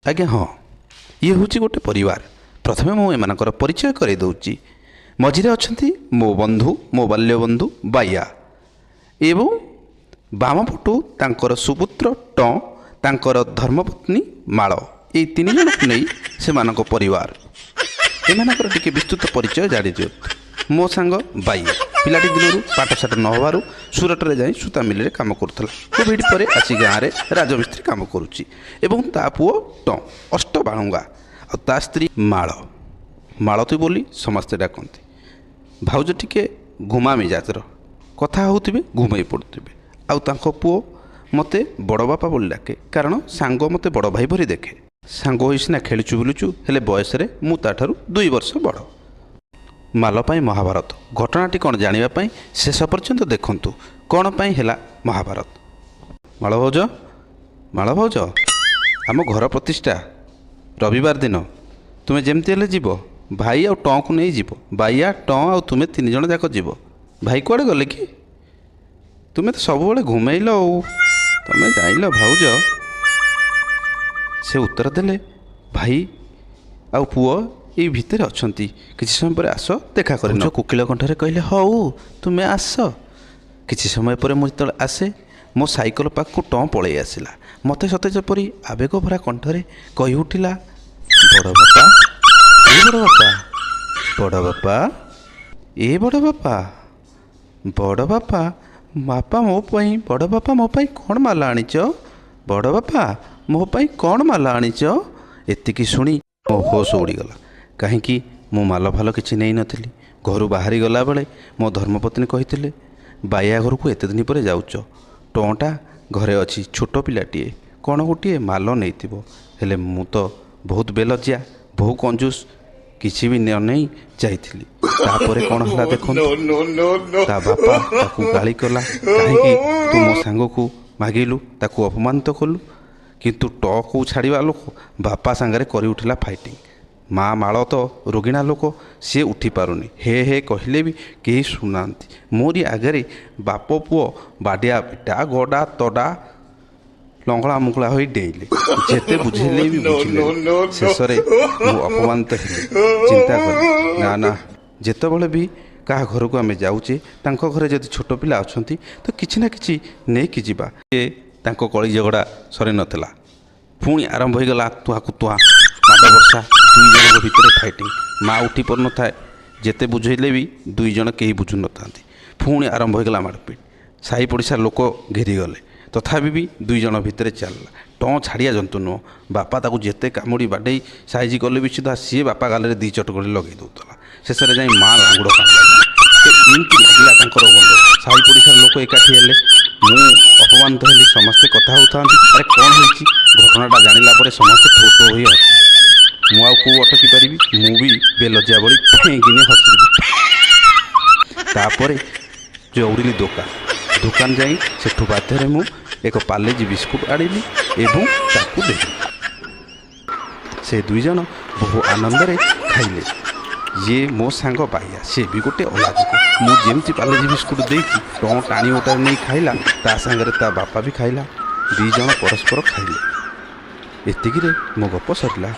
ଆଜ୍ଞା ହଁ, ଇଏ ହେଉଛି ଗୋଟେ ପରିବାର। ପ୍ରଥମେ ମୁଁ ଏମାନଙ୍କର ପରିଚୟ କରାଇ ଦେଉଛି। ମଝିରେ ଅଛନ୍ତି ମୋ ବନ୍ଧୁ, ମୋ ବାଲ୍ୟ ବନ୍ଧୁ ବାଇଆ ଏବଂ ବାମ ପଟୁ ତାଙ୍କର ସୁପୁତ୍ର ଟ, ତାଙ୍କର ଧର୍ମପତ୍ନୀ ମାଳ। ଏଇ ତିନି ଜଣକୁ ନେଇ ସେମାନଙ୍କ ପରିବାର। ଏମାନଙ୍କର ଟିକେ ବିସ୍ତୃତ ପରିଚୟ ଜାଣି ଦିଅନ୍ତୁ। ମୋ ସାଙ୍ଗ ବାଇଆ ପିଲାଟି ଦିନରୁ ପାଠଶାଠ ନ ହେବାରୁ ସୁରଟରେ ଯାଇ ସୂତା ମିଲରେ କାମ କରୁଥିଲା। କୋଭିଡ଼ ପରେ ଆସି ଗାଁରେ ରାଜମିସ୍ତ୍ରୀ କାମ କରୁଛି। ଏବଂ ତା ପୁଅ ଟ ଅଷ୍ଟ ବାଳୁଙ୍ଗା, ଆଉ ତା ସ୍ତ୍ରୀ ମାଳ, ମାଳତୀ ବୋଲି ସମସ୍ତେ ଡାକନ୍ତି। ଭାଉଜ ଟିକେ ଘୁମା ମିଜାଜର, କଥା ହେଉଥିବେ ଘୁମେଇ ପଡ଼ୁଥିବେ। ଆଉ ତାଙ୍କ ପୁଅ ମୋତେ ବଡ଼ ବାପା ବୋଲି ଡାକେ, କାରଣ ସାଙ୍ଗ ମୋତେ ବଡ଼ ଭାଇ ଭଳି ଦେଖେ। ସାଙ୍ଗ ହୋଇ ସିନା ଖେଳୁଛୁ ବୁଲୁଛୁ, ହେଲେ ବୟସରେ ମୁଁ ତା'ଠାରୁ 2 ବର୍ଷ ବଡ଼। ମାଲ ପାଇଁ ମହାଭାରତ ଘଟଣାଟି କ'ଣ ଜାଣିବା ପାଇଁ ଶେଷ ପର୍ଯ୍ୟନ୍ତ ଦେଖନ୍ତୁ। କ'ଣ ପାଇଁ ହେଲା ମହାଭାରତ? ମାଳ ଭାଉଜ, ମାଳ ଭାଉଜ, ଆମ ଘର ପ୍ରତିଷ୍ଠା ରବିବାର ଦିନ, ତୁମେ ଯେମିତି ହେଲେ ଯିବ। ଭାଇ ଆଉ ଟଁକୁ ନେଇ ଯିବ। ବାଇଆ, ଟଁ ଆଉ ତୁମେ 3 ଜଣ ଯାକ ଯିବ। ଭାଇ କୁଆଡ଼େ ଗଲେ କି? ତୁମେ ତ ସବୁବେଳେ ଘୁମେଇଲ ଆଉ ତମେ ଜାଣିଲ ଭାଉଜ। ସେ ଉତ୍ତର ଦେଲେ, ଭାଇ ଆଉ ପୁଅ ଏଇ ଭିତରେ ଅଛନ୍ତି, କିଛି ସମୟ ପରେ ଆସ ଦେଖା କରି। କୋକିଳ କଣ୍ଠରେ କହିଲେ, ହଉ ତୁମେ ଆସ। କିଛି ସମୟ ପରେ ମୁଁ ଯେତେବେଳେ ଆସେ, ମୋ ସାଇକେଲ ପାଖକୁ ଟଁ ପଳେଇ ଆସିଲା। ମୋତେ ସତେ ଯେପରି ଆବେଗ ଭରା କଣ୍ଠରେ କହି ଉଠିଲା, ବଡ଼ ବାପା, ଏ ବଡ଼ ବାପା, ବଡ଼ ବାପା, ଏ ବଡ଼ ବାପା, ବଡ଼ ବାପା, ବାପା ମୋ ପାଇଁ, ବଡ଼ ବାପା ମୋ ପାଇଁ କ'ଣ ମାଲା ଆଣିଛ? ବଡ଼ ବାପା ମୋ ପାଇଁ କ'ଣ ମାଲା ଆଣିଛ? ଏତିକି ଶୁଣି ମୋ ହୋସ ଉଡ଼ିଗଲା। କାହିଁକି ମୁଁ ମାଲ ଫାଲ କିଛି ନେଇନଥିଲି। ଘରୁ ବାହାରି ଗଲାବେଳେ ମୋ ଧର୍ମପତ୍ନୀ କହିଥିଲେ, ବାଇଆ ଘରକୁ ଏତେ ଦିନ ପରେ ଯାଉଛ, ଟଁଟା ଘରେ ଅଛି, ଛୋଟ ପିଲାଟିଏ, କ'ଣ ଗୋଟିଏ ମାଲ ନେଇଥିବ। ହେଲେ ମୁଁ ତ ବହୁତ ବେଲଜ୍ୟା, ବହୁ କଞ୍ଜୁସ, କିଛି ବି ନ ନେଇ ଯାଇଥିଲି। ତାପରେ କ'ଣ ହେଲା ଦେଖନ୍ତୁ। ତା ବାପା ତାକୁ ଗାଳି କଲା, କାହିଁକି ତୁ ମୋ ସାଙ୍ଗକୁ ମାଗିଲୁ, ତାକୁ ଅପମାନିତ କଲୁ। କିନ୍ତୁ ଟକୁ ଛାଡ଼ିବା ଲୋକ ବାପା ସାଙ୍ଗରେ କରି ଉଠିଲା ଫାଇଟିଂ। ମା ମାଳ ତ ରୋଗିଣା ଲୋକ, ସିଏ ଉଠିପାରୁନି। ହେ ହେ କହିଲେ ବି କେହି ଶୁଣୁନାହାନ୍ତି। ମୋରି ଆଗରେ ବାପ ପୁଅ ବାଡ଼ିଆ ପିଟା, ଗଡ଼ା ତଡ଼ା, ଲଙ୍ଗଳା ମୁଙ୍ଗଳା ହୋଇ ଡେଇଁଲେ। ଯେତେ ବୁଝେଇଲେ ବି ବୁଝିଲେ। ଶେଷରେ ମୁଁ ଅପମାନିତ ହେଲି। ଚିନ୍ତା କଲି, ନା ନା, ଯେତେବେଳେ ବି କାହା ଘରକୁ ଆମେ ଯାଉଛେ, ତାଙ୍କ ଘରେ ଯଦି ଛୋଟ ପିଲା ଅଛନ୍ତି ତ କିଛି ନା କିଛି ନେଇକି ଯିବା। ଏ ତାଙ୍କ କଳି ଝଗଡ଼ା ସରିନଥିଲା, ପୁଣି ଆରମ୍ଭ ହୋଇଗଲା ତୁହାକୁ ତୁହା ମାଡ଼ ବର୍ଷା, 2 ଜଣଙ୍କ ଭିତରେ ଫାଇଟିଂ। ମା ଉଠି ପାରୁନଥାଏ, ଯେତେ ବୁଝେଇଲେ ବି 2 ଜଣ କେହି ବୁଝୁନଥାନ୍ତି। ପୁଣି ଆରମ୍ଭ ହୋଇଗଲା ମାଡ଼ପିଟ। ସାହି ପଡ଼ିଶା ଲୋକ ଘେରିଗଲେ, ତଥାପି ବି 2 ଜଣ ଭିତରେ ଚାଲିଲା। ଟଁ ଛାଡ଼ିଆ ଜନ୍ତୁ ନୁହଁ, ବାପା ତାକୁ ଯେତେ କାମୁଡ଼ି ବାଡ଼େଇ ସାଇଜି କଲେ ବି ସୁଦ୍ଧା ସିଏ ବାପା ଗାଲରେ 2 ଚଟକଣି ଲଗେଇ ଦେଉଥିଲା। ଶେଷରେ ଯାଇ ମା ଲାଙ୍ଗୁଡ଼ କାମୁଡ଼ିଲା। ଏମିତି ଲାଗିଲା ତାଙ୍କର ଗନ୍ଧ। ସାହି ପଡ଼ିଶାର ଲୋକ ଏକାଠି ହେଲେ, ମୁଁ ଅପମାନିତ ହେଲି। ସମସ୍ତେ କଥା ହେଉଥାନ୍ତି, ଆରେ କ'ଣ ହେଇଛି? ଘଟଣାଟା ଜାଣିଲା ପରେ ସମସ୍ତେ ଠୋ ଠୋ ହୋଇ ହସିଲେ। ମୁଁ ଆଉ କେଉଁ ଅଟକି ପାରିବି? ମୁଁ ବି ବେଲଜ୍ୟା ଭଳି ଫେଁକିନି ହସିଦେଲି। ତାପରେ ଦୌଡ଼ିଲି ଦୋକାନ। ଦୋକାନ ଯାଇ ସେଠୁ ବାଧ୍ୟରେ ମୁଁ ଏକ ପାର୍ଲେଜି ବିସ୍କୁଟ ଆଣିଲି ଏବଂ ତାକୁ ଦେଲି। ସେ 2 ଜଣ ବହୁ ଆନନ୍ଦରେ ଖାଇଲେ। ଇଏ ମୋ ସାଙ୍ଗ ବାଇଆ, ସେ ବି ଗୋଟେ ଅଲାଜୁକ। ମୁଁ ଯେମିତି ପାର୍ଲେଜି ବିସ୍କୁଟ ଦେଇଛି, ଟଁ ଟାଣି ଓଟାରି ନେଇ ଖାଇଲା, ତା ସାଙ୍ଗରେ ତା ବାପା ବି ଖାଇଲା। 2 ଜଣ ପରସ୍ପର ଖାଇଲେ। ଏତିକିରେ ମୋ ଗପ ସରିଲା।